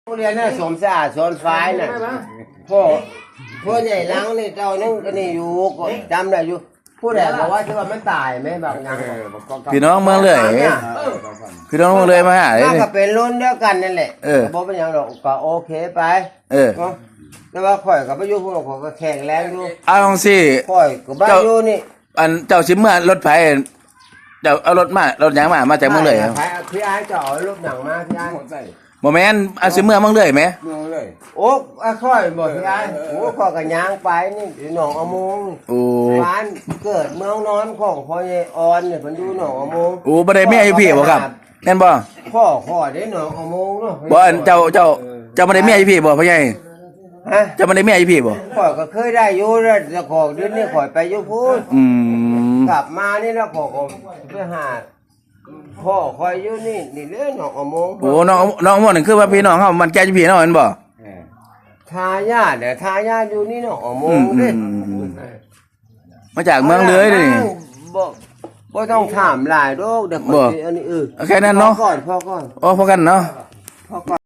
ໂຮງຮຽນນະ ສົມສະອາດ ສອນຝາຍນະ ພໍ່ ພໍ່ໃຫຍ່ຫຼັງນີ້ ເຈົ້າໜຶ່ງກໍນີ້ຢູ່ ກໍຈຳໄດ້ຢູ່. ຜູ້ໃດບອກວ່າ ຊິວ່າມັນຕາຍແມ່ນບາງຢ່າງ ເອີ ພີ່ນ້ອງເມືອງເລີຍ ເອີ ພີ່ນ້ອງເມືອງເລີຍມາຫາເດ້ ມັນກໍເປັນລຸ້ນດຽວກັນນັ້ນແຫຼະ ເອີ ບໍ່ເປັນຫຍັງດອກ ກໍໂອເຄໄປ ເອີ ເນາະ ແຕ່ວ່າຂ້ອຍກໍໄປຢູ່ພຸ້ນ ຂ້ອຍກໍແຂງແຮງຢູ່ ເອົາຈັ່ງຊີ້ ຂ້ອຍກໍໄປຢູ່ນີ້ ອັນເຈົ້າຊິເມືອລົດໃຜ ເຈົ້າເອົາລົດມາ ລົດຫຍັງມາ ມາຈາກເມືອງເລີຍ ໃຜ ພີ່ອ້າຍ ເຈົ້າເອົາລົດຫຍັງມາ ພີ່ອ້າຍ? ບໍ່ແມ່ນ ອາ ຊິເມືອເມືອງເລີຍແໝ ເມືອງເລີຍ ໂອ້ ອາ ຂ້ອຍບໍ່ ເອີ ພີ່ອ້າຍ ເອີ ໂອ້ ຂ້ອຍກໍຍ່າງໄປນີ້ ຢູ່ໜອງອະໂມງ ໂອ້ ບ້ານເກີດເມືອງນອນຂອງພໍ່ໃຫຍ່ອ່ອນນີ້ ເພິ່ນຢູ່ໜອງອະໂມງ ໂອ້ ບໍ່ໄດ້ເມຍຢູ່ພີ້ບໍ່ຄັບ ແມ່ນບໍ່? ພໍ່ຂ້ອຍເດ້ໜອງອະໂມງເນາະ ບໍ່ ອັນເຈົ້າ ເຈົ້າ ເອີ ເຈົ້າບໍ່ໄດ້ເມຍຢູ່ພີ້ບໍ່ ພໍ່ໃຫຍ່? ຮະ? ເຈົ້າບໍ່ໄດ້ເມຍຢູ່ພີ້ບໍ່? ຂ້ອຍກໍເຄີຍໄດ້ຢູ່ ແຕ່ຂອງເດືອນນີ້ຂ້ອຍໄປຢູ່ພຸ້ນ ອືມ ກັບມານີ້ແລ້ວ ຂ້ອຍກໍໄປຫາພໍ່ຂ້ອຍຢູ່ນີ້ ນີ້ເດ້ໜອງອະໂມງ ໂອ້ ນ້ອງ ນ້ອງອະໂມງນີ້ ຄືວ່າພີ່ນ້ອງເຮົາມັນແກ່ຢູ່ພີ້ເນາະ ແມ່ນບໍ່? ເອີ ທາຍາດເດ້ ທາຍາດຢູ່ນີ້ໜອງອະໂມງເດ້ ອືມໆໆ ມາຈາກເມືອງເລີຍເດ້ນີ້ ບໍ່ ບໍ່ຕ້ອງຖາມຫຼາຍດອກ ດຽວຂ້ອຍ ບໍ່ ຊິອັນນີ້ ເອີ ເອົາແຄ່ນັ້ນເນາະ ພໍກ່ອນ ພໍກ່ອນ ອໍ ພໍກັນເນາະ ພໍກ່ອນ.